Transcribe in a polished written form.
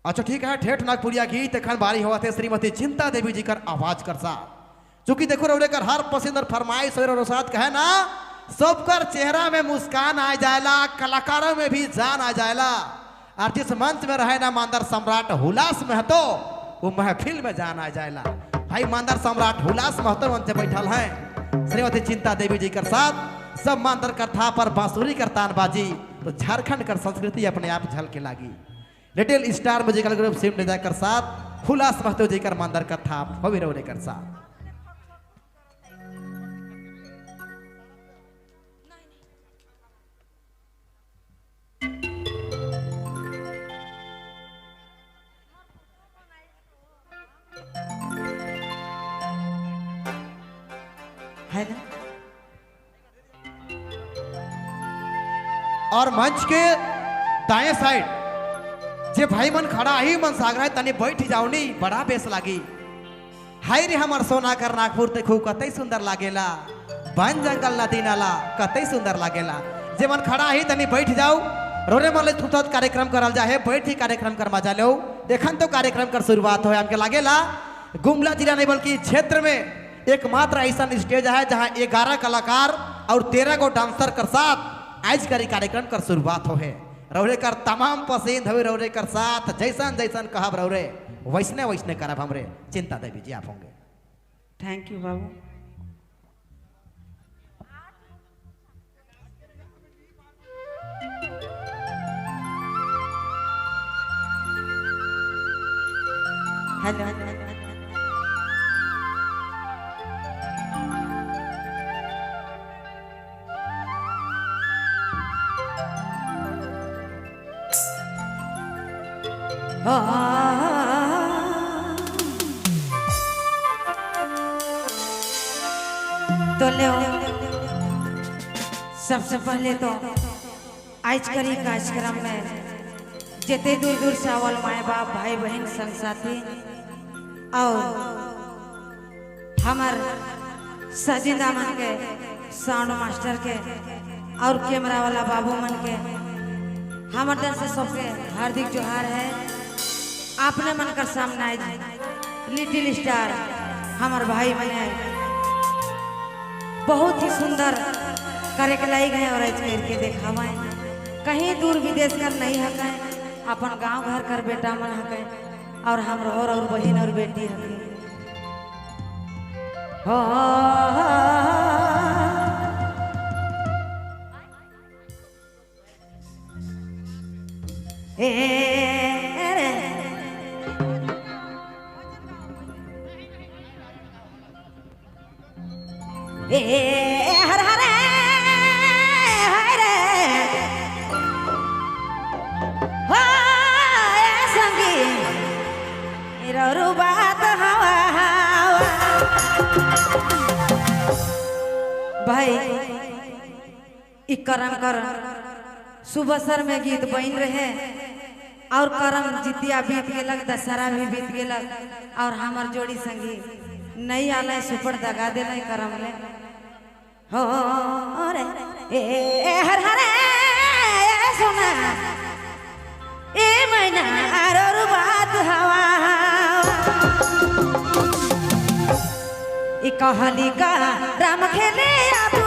अच्छा ठीक है, ठेठ नागपुरिया गीत एखन बारी हुआ थे श्रीमती चिंता देवी जी कर आवाज कर साथ। चूंकि देखो रौरे कर हर पसंद और फरमाइश और साथ कहे ना, सबकर चेहरा में मुस्कान आ जाएला, कलाकारों में भी जान आ जाएला। और जिस मंच में रहे ना मांदर सम्राट हुलास महतो, वो महफिल में जान आ जाएला। भाई मांदर सम्राट हुलास महतो मंच बैठल है श्रीमती चिंता देवी जी कर साथ। सब मांदर कर था पर बांसुरी कर तान बाजी तो झारखंड कर संस्कृति अपने आप झलके लागी। Little star musical group SIM कर साथ हुलास महतो जी कर मांदर कर थाप होवी रौरे कर साथ। है ना? और मंच के दाएं साइड जे भाई मन खड़ा ही मन सागर है तने बैठ जाओ नी, बड़ा बेस लागी। हाय रे हमर सोना कर नागपुर देखू कतई सुंदर लागेला, वन जंगल नदी नाला कतई सुंदर लागेला। जे मन खड़ा ही तनी बैठ जाओ, रोरे मन ले थुथत कार्यक्रम करल जाहे, बैठ ही कार्यक्रम कर मजा लो। देखन तो कार्यक्रम कर शुरुआत हो हमके लागेला गुमला जिला नहीं बल्कि क्षेत्र में एकमात्र ऐसा स्टेज है जहां 11 कलाकार और 13 गो डांसर कर साथ आज करी कार्यक्रम कर शुरुआत हो है। रौरे कर तमाम पसंद हुए रौरे कर साथ जैसन जैसन कहब रौरे वैसने वैसने करब हमरे। चिंता देवी जी आप होंगे। Thank you बाबू। हेलो तो ले सबसे पहले तो आज करी कार्यक्रम में जितने दूर दूर से आवल माए बाप भाई बहन संग साथी और हमार सजिंदा मन के साउंड मास्टर के और कैमरा वाला बाबू मन के हमारे दिल से सबके हार्दिक जोहार है। आपने मन कर सामना लिटिल स्टार हमार भाई बने बहुत ही सुंदर करे के लायक है और आज करके देखावे कहीं दूर विदेश कर नहीं हके, अपन गांव घर कर बेटा मन हके और हम और बहन और बेटी हके। हो ए रे ए हर हर हरे हो संगी ररु बात हवा भाई इ करम कर सुबह सर में गीत बन रहे और करम जितिया बीत गेलक, दशहरा भी बीत गेलक और हमार जोड़ी संगी नहीं आल सुपर दगा दे करम ले हो रे ए हर हर सोना ए मैना और बात हवा ई कहली का राम खेले आबू